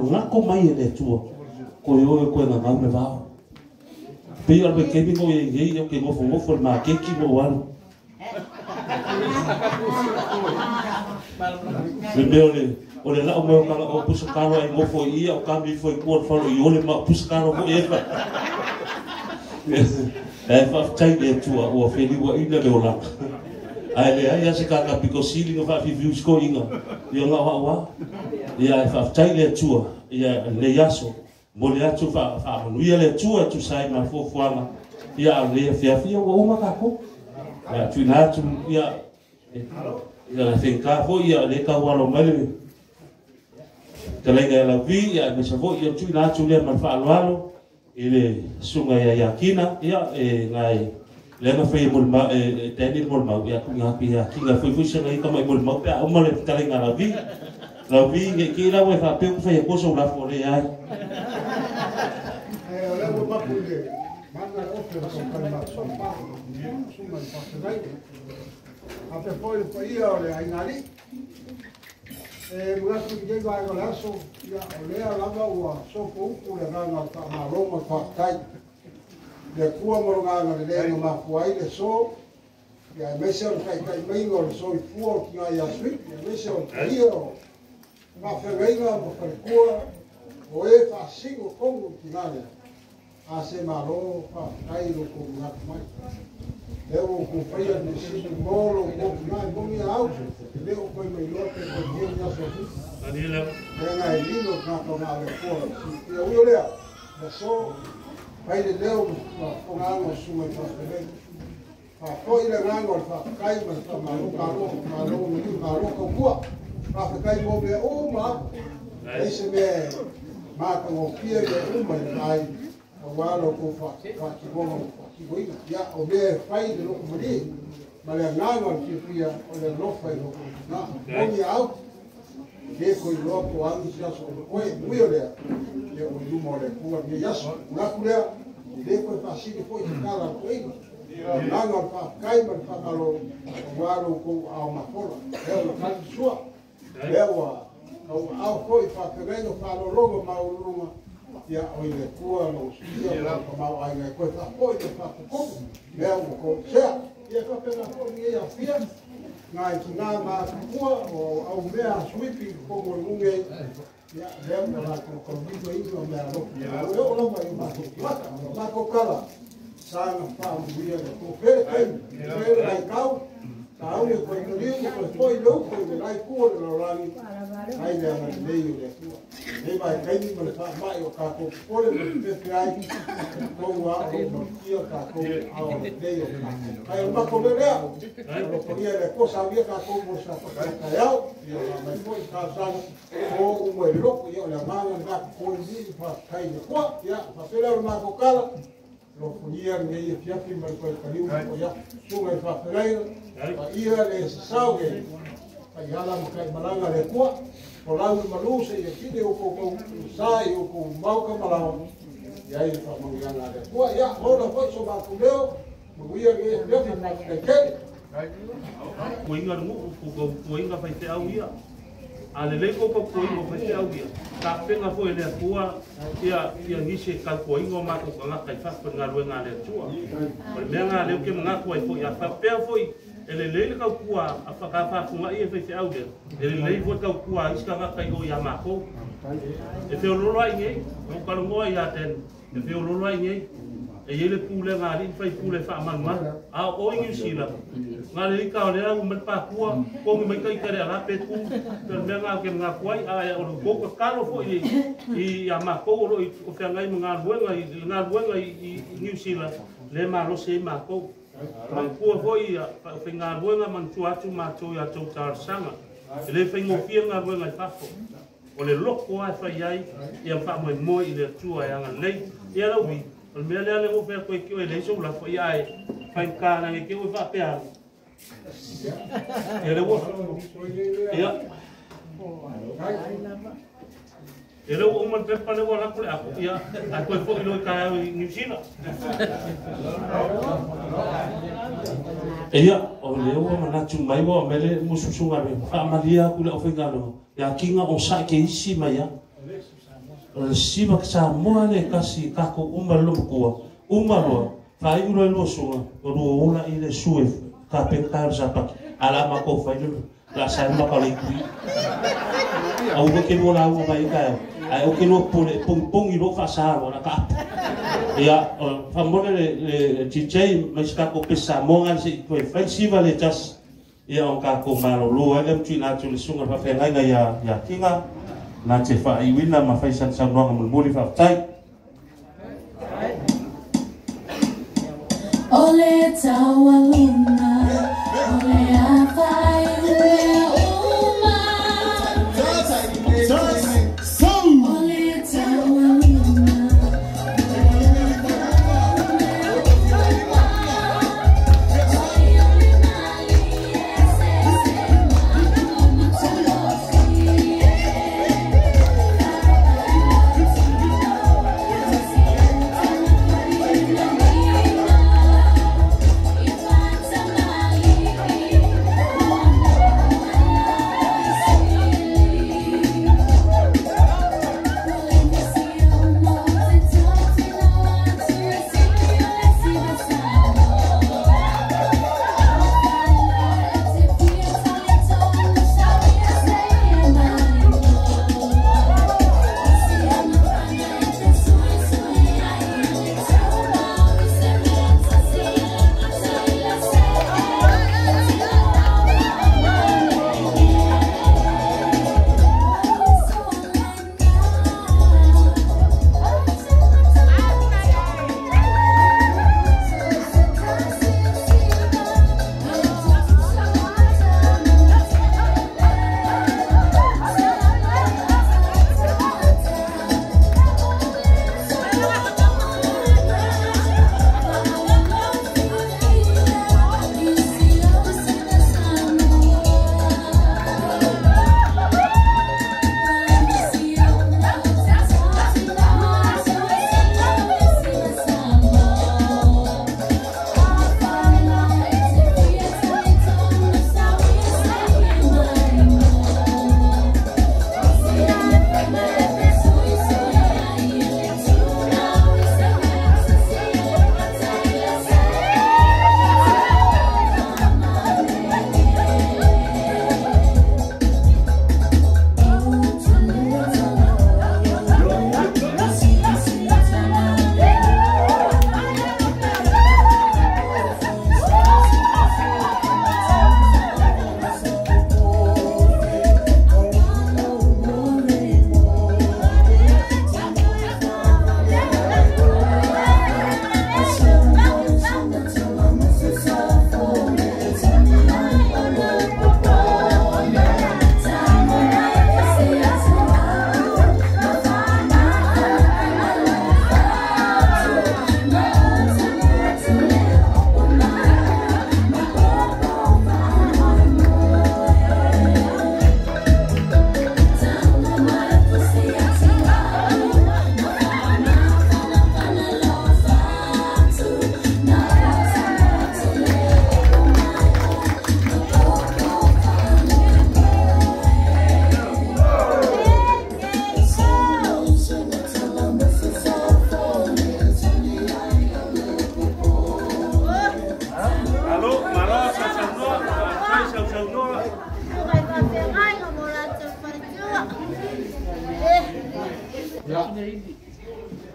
faamanatu mai e le Atua koe oe koe gagau le vao. Pei o le vaitaimi na ou i ai nei, ou te nofonofo i le maketi ma ou alu. Le mea o le o le lau mai o kala o pusa kalo ai nofo i ia o kami ifo i tua o le falo i ole ma o pusa kalo foi e fa. E faafetai i le Atua ua feliuaina le olaga. Ae leai lava se kaka pito sili ona faafiufiu si toeaina ia na o au lava. Ia ae faafetai i le Atua ia lenei aso. Momoli atu faamanuia le Atua e tusa ai ma fuafuaga ia a o lenei afiafi ia ua uma tatou. Ia tuuina atu ia ia le faigata foi ia lea e tau alo mai le fetalaiga ia Lauvi ia aemaise foi ia tuuina atu lea ma le faaaloalo i le susuga ia Iakina ia e nai lea na faia molimau e Daniel molimau ia tuuina atu ia Iakina foi foi sana ia tamai molimau pe a uma le fetalaiga a Lauvi. Lauvi ne i te i la ua e faapea ua fai atua sou lafo leai. O lea ua mapu i le mana le ofe o le tautai masoa susuga i le Faafeagaiga. Faapea foi le paia o le aiga alii. E manatu i lenei vaega o le aso, ia, o lea lava ua sopoupu le agaga o le faamalo ma le faafetai i le Atua ma Lona agalelei na mafua ai le aso, ia, aemaise o le taitai maiga o le soifua o le tina ia Suipi, aemaise o le paia o faafeagaiga ma faletua o e faasino tonu i le tina lea. A se malo faafetai i lo outou manatu mai. Lea ua outou faia le measili mo lo outou tina e moni a au, e le o toe mailoa pe toe fia ni aso o Suipi. Leaga e lilo le tagata o na o le Atua lava silafia. Ui o lea, le aso, fai le leo ma fofogaaga o susuga i faafeagaiga. Faafoi le agaga o le faafetai ma le faamalo, malo, malo maliu, malo tautua. Faafetai mo mea uma lava. Leai se mea e matagofie mea uma i le vaai aua lo outou faatinoga ma faatinoina. Ia, o mea e fai i le loto malie ma le agaga o le fiafia o le alofa i lo outou tina. Moni a au, e le toe iloa po o a nisi aso o totoe. Ui o lea, ia ua i luma o le Atua lenei aso. Manatu lea, e le toe faasili foi se tala a le toeaina. Agaga o le faafetai ma le faamalo aua lo outou aao mafola. Lea ua tali le sua, lea ua tauaao foi faafeagaiga faaaloaloga maualuluga, ia o i le Atua lo usuia ma le tamaoaiga e toe faafoi ma faatutumu lea ua toesea. Ia e faapena foi lenei afia nai tina ma atua o au mea suipi i totonu o le nuu nei, ia lea ua latou taulima ina mea alofa. E oo lava i o matou tagata, o matou tala, saga faamanuia le Atua. Pele taimi, pele vaitau, sauni o toe maliu ma toe foi le upu i le la itu o le lalolagi, ai le agalelei o le Atua. Lenei vaitaimi ma le faamai o tatou popole ma le fefe ai, outou a o lo o malutia tatou ao lelei o tatou. Ai o le matou leo lea, alofagia e le Atua, saunia tatou mo se sapatu o taeao, ia mai foi talosaga o uma i le loto, ia o le agaga lena popole ni faafetai i le Atua. Ia faapea lea o le matou tala, alofagia lenei afiafi ma le toe taliu ma foi atu. Susuga i faafeagaiga, paia le sasao le taiala ma taimalaga le Atua, folau le malu seia kini outou tau sa i outou maoka ma laoa, i ai le faamanuiaga a le Atua. Ia, mauna foi so matou leo, manuia lenei afiafi, faafetai tele. Puaiga le nuu, tou puaiga faifeau ia. A lelei tou tautuaina o faifeau ia, tapena foi e le Atua ia ia nisi e tautuaina o matou tagata i fafo i le galuega a le Atua. O le mea lena lea ou te manatu ai foi, a faapea foi e lelei le tautua a faafofoga ia faifeau lea, e lelei foi le tautua a isi tagata i o ia matou. E feololo ai nei, na ou talanoa ia Dan, E feololo ai nei. E i ai le pulega a alii ma faipule e faamalumalu. A o oe Niu Sila, na le ita o lea ua mai le Papua, togi mai ita le ala pe tu, pe o le mea na ou te manatu ai, ae o le tou tatalo foi i ia matou o lo o feagai ma galuega i le galuega i Niu Sila, lea e malosi ai matou. Manatua foi ia faigaluega, manatua atu matou i a outou talosaga. E le faigofie le galuega i fafo. O le loto lava e fai ai ia faamoemoe i le Atua e agalelei. Ia Lauvi, o le mea lea lea ua ou fai atu ai ki oe e leai sou lafo, ia ae faigata leaga i te i ua e faapea atu. Ia lea ua ia Ia lea ua uma le pepa lea ua alu atu le apo, ia ae toe foi loa i taeao i Niu Sila. Ia, o lea ua manatu mai ua aumai le mususuga le faamalie atu i le aufaigaluega. Ia kiga o sae ke isi mai a. siva Samoa le kasi kako uma lo matua uma loa fai ulo lo sunga o lo ola i le sue ka pe ka sa pa ala ma ko fai lo la sa ma ka le kui au ke lo la u mai ka ai o ke lo pole pong pong i lo fa sa lo la ka ia fa mo le le DJ mai ska ko pe Samoa se ko fai siva le tas ia on ka ko malo lo ai le tu na tu le sunga fa fe ngai ia ia kinga na te fa iwina ma fai san san noanga mulmuli fa tai. Ole tawaluna, ole afai uma. Ole tawaluna,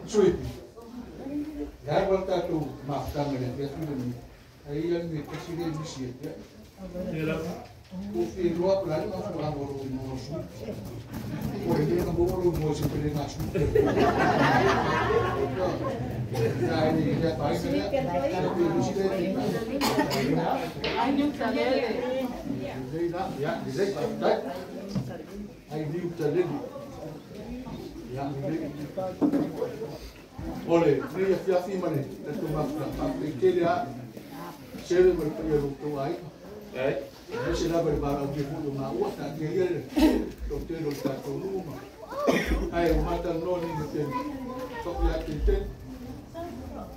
Sui. Ya volta tu maftanga le tu ni. Aí ele me conseguiu mexer. O filho lá não foi lá no nosso. O ele não vou no nosso ele nasce. Aí já vai né? Ole, ni ya fi mane, tu mafta, que ya se ve por el tu ahí. Eh? Se la barbara que pudo ma uta que él lo te lo está con uma. Ai, o mata no ni te. So ya que te.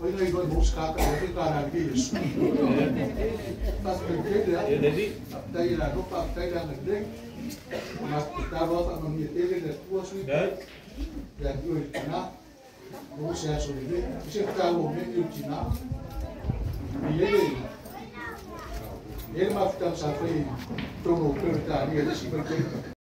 Hoy no iba a buscar que cara aquí. Pas que ya. Tai la ropa, tai la de. Mas estaba a mi tele de tu así. Ia te oe le tinā, maua se aso lelei. E se taua o mea nei o tinā. E i ai le, e i ai le mafutaga sa fai i totonu o Peretania i le isi vaitaimi.